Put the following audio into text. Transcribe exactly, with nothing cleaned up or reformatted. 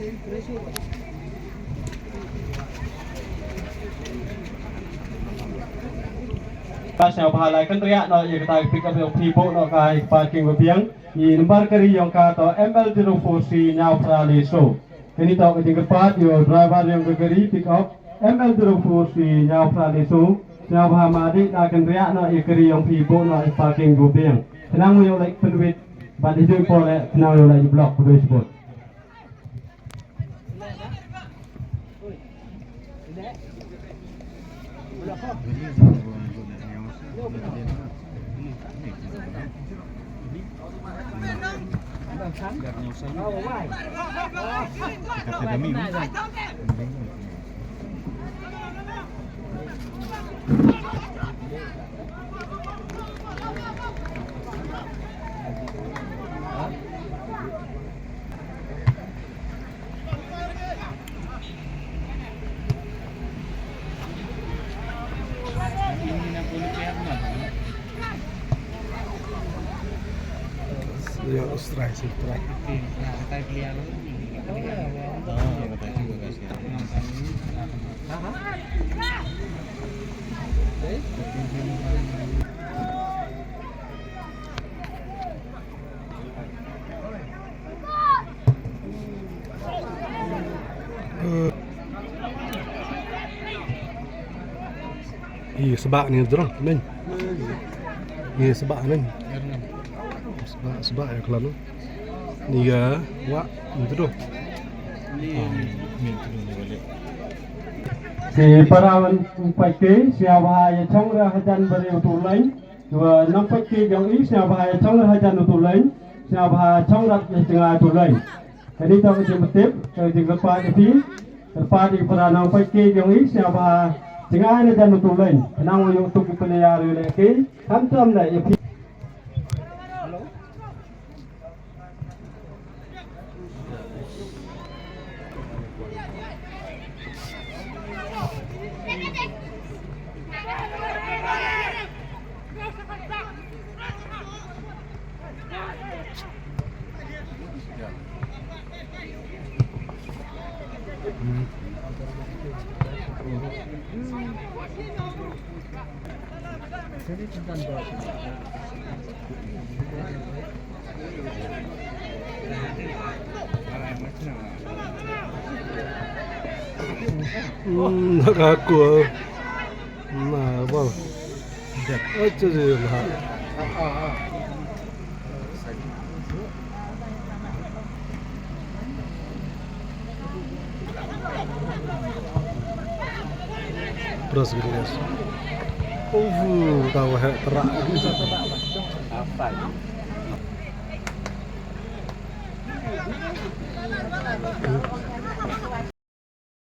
Ka sngewbha la kynriah noh ïa kata ka pick up ïa phi buh noh ka ha i parking ba biang. I number kari ïong ka to M L zero four C nyaw phra le so. Kani to ka jingkyrpad ïa u driver ïong ka kari pick up M L zero four C nyaw phra le so. Sngewbha ma dei la kynriah noh ïa kari ïong phi buh noh i parking ba biang. Khnang ïoh leh pynwit bad i joi pole khnang ïoh leh block ba doi sbut. Ya, strike, strike. Ïa sbak ni drong ning. Ïa sbak ning. Sbak sbak ïa klan. Ni ga wa ni tu. Ki para wan paike sngewbha ïa chong ra hajan bare utu lain. Wa nang pait ki jong i sngewbha ïa chong hajan utu lain, sngewbha chong rat ïa jngai utu lain. Kani to ka jingpyntip, ka jingkyrpad ïa phi, kyrpad ïa para nang pait ki jong i sngewbha jngai hajan utu lain. Khnang ïa utu ki player ïa leh ki, khamtam leh ïa phi. Hmm, nak aku. Nah, bang. Acha je lah. Terus gitu, guys. Uh, tahu hek terak.